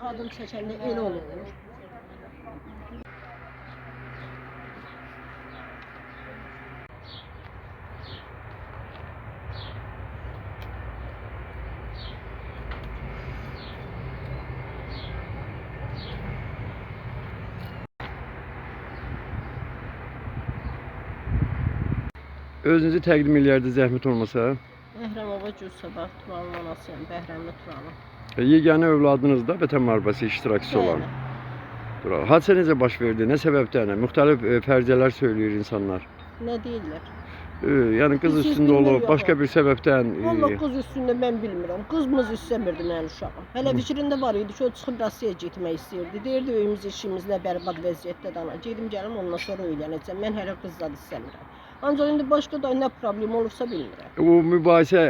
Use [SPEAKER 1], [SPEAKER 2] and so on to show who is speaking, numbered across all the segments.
[SPEAKER 1] Adım çəkəndə elə olur.
[SPEAKER 2] Özünüzü təqdim eləyərdi zəhmət olmasa.
[SPEAKER 1] Bəhrəmova Gülsabah Turanın anasıyam, Bəhrəmli Turanın.
[SPEAKER 2] Yeganə övladınız da Vətən müharibəsi iştirakçısı olan.
[SPEAKER 1] Bəli.
[SPEAKER 2] Hadisə necə baş verdi? Nə səbəbdən? Müxtəlif fərziyyələr söyləyir insanlar.
[SPEAKER 1] Nə deyirlər?
[SPEAKER 2] Yəni qız
[SPEAKER 1] Biz heç
[SPEAKER 2] üstündə olub,
[SPEAKER 1] bilmirik
[SPEAKER 2] başqa
[SPEAKER 1] yox.
[SPEAKER 2] bir səbəbdən.
[SPEAKER 1] Vallah qız üstündə mən bilmirəm. Qızımız istəmirdi mənim uşağım. Hələ fikrində var idi ki, o çıxıb Rusiyaya getmək istəyirdi. Deyirdi öyümüz işimizlə bərbad vəziyyətdə ana. Gedim gəlim ondan sonra öyrənəcəm. Mən hələ qızla istəmirəm. Ancaq indi başqa da nə problem olursa bilmirəm.
[SPEAKER 2] O mübahisə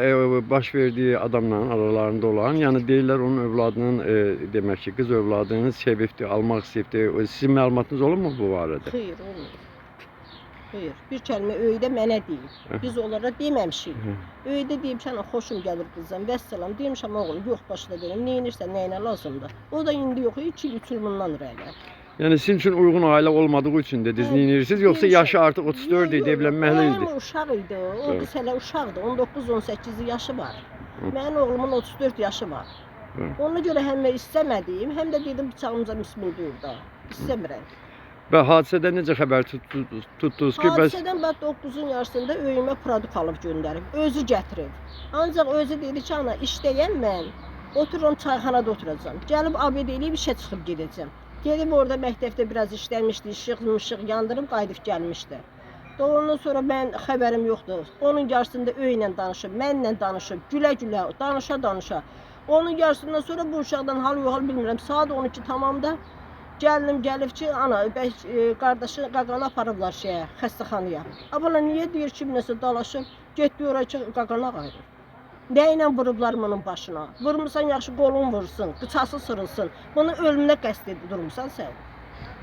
[SPEAKER 2] baş verdiyi adamla aralarında olan, yəni deyirlər onun övladının demək ki, qız övladını sevibdi, almaq istəyibdi. Sizin məlumatınız olubmu bu barədə?
[SPEAKER 1] Xeyr, olmur. Xeyr. Bir kəlmə öydə mənə deyib. Biz onlara deməmişik. Öydə deyib ki, ana xoşum gəlir qızdan. Vəssalam demişəm oğlum, yox başına görüm. Neynirsən, nəyinə lazımdır? O da indi yox, 2 il, 3 il bundan irəli.
[SPEAKER 2] Yəni sizin üçün uyğun ailə olmadığı üçün dediniz,
[SPEAKER 1] Hə,
[SPEAKER 2] neynirirsiniz? Yoxsa
[SPEAKER 1] demişəm.
[SPEAKER 2] yaşı artıq 34 idi,
[SPEAKER 1] Yox, yox,
[SPEAKER 2] evlənməli
[SPEAKER 1] o
[SPEAKER 2] idi?
[SPEAKER 1] Həm uşaq idi, o
[SPEAKER 2] Bəli.
[SPEAKER 1] qız hələ uşaqdır, 19-18 yaşı var.
[SPEAKER 2] Hı.
[SPEAKER 1] Mənim oğlumun 34 yaşı var.
[SPEAKER 2] Hı.
[SPEAKER 1] Ona görə həm istəmədiyim, həm də dedim bıçağımıza mismin da. İstəmirəm.
[SPEAKER 2] Və hadisədən necə xəbər tutdunuz ki, bəs
[SPEAKER 1] Hadisədən bax 9-un yarısında öyümə produkt alıb göndərib, özü gətirib. Ancaq özü dedi ki, ana işdəyəm mən, otururam çayxanada oturacam. Gəlib abed eləyib işə çıxıb gedəcəm. Gedib orada məktəbdə biraz işləmişdi, işıq, mışıq yandırıb qayıdıb gəlmişdi. Ondan sonra mən xəbərim yoxdur. Onun yarısında öylə danışıb, mənlə danışıb, gülə-gülə, danışa-danışa. Onun yarısından sonra bu uşaqdan hal yox, hal bilmirəm. Saat 12 tamamda gəlinim gəlib ki, ana, bəs qardaşı qaqanı aparıblar şeyə, xəstəxanaya. Abala niyə deyir ki, nəsə dalaşıb, getdi ora ki, qaqana qayırır. Nə ilə vurublar bunun başına? Vurmusan yaxşı qolun vursun, qıçası sırılsın. Bunu ölümünə qəsd edib durmusan sən.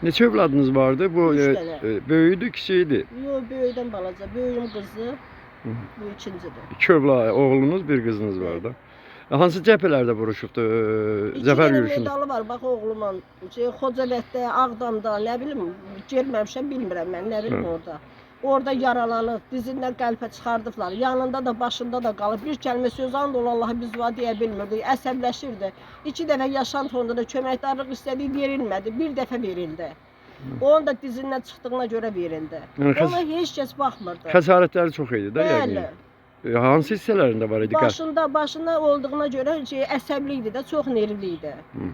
[SPEAKER 2] Neçə övladınız vardı? Bu
[SPEAKER 1] Üç dənə.
[SPEAKER 2] Böyüydü, kiçiydi.
[SPEAKER 1] Yo, böyükdən balaca, böyüyüm qızı,
[SPEAKER 2] Hı.
[SPEAKER 1] bu ikincidir.
[SPEAKER 2] İki övlad, oğlunuz, bir qızınız vardı. Hansı cəbhələrdə vuruşubdu
[SPEAKER 1] İki
[SPEAKER 2] zəfər
[SPEAKER 1] dənə
[SPEAKER 2] yürüşündə?
[SPEAKER 1] medalı var bax oğlumun. Şey, Xocavənddə, Ağdamda, nə bilim, girməmişəm, bilmirəm mən, nə bilim
[SPEAKER 2] Hı.
[SPEAKER 1] orada. Orada yaralanıb, dizindən qəlpə çıxardıblar. Yanında da, başında da qalıb. Bir kəlmə söz and ol Allah'a biz var deyə bilmirdik. Əsəbləşirdi. İki dəfə Yaşan fonduna köməkdarlıq istədik, verilmədi. Bir dəfə verildi. Onun da dizindən çıxdığına görə verildi.
[SPEAKER 2] Yəni
[SPEAKER 1] Ona heç kəs baxmırdı.
[SPEAKER 2] xəsarətləri çox idi da
[SPEAKER 1] Bəli.
[SPEAKER 2] yəqin. Hansı hissələrində var idi?
[SPEAKER 1] Başında, başında olduğuna görə şey, əsəbli idi də, çox nervli idi.
[SPEAKER 2] Hı.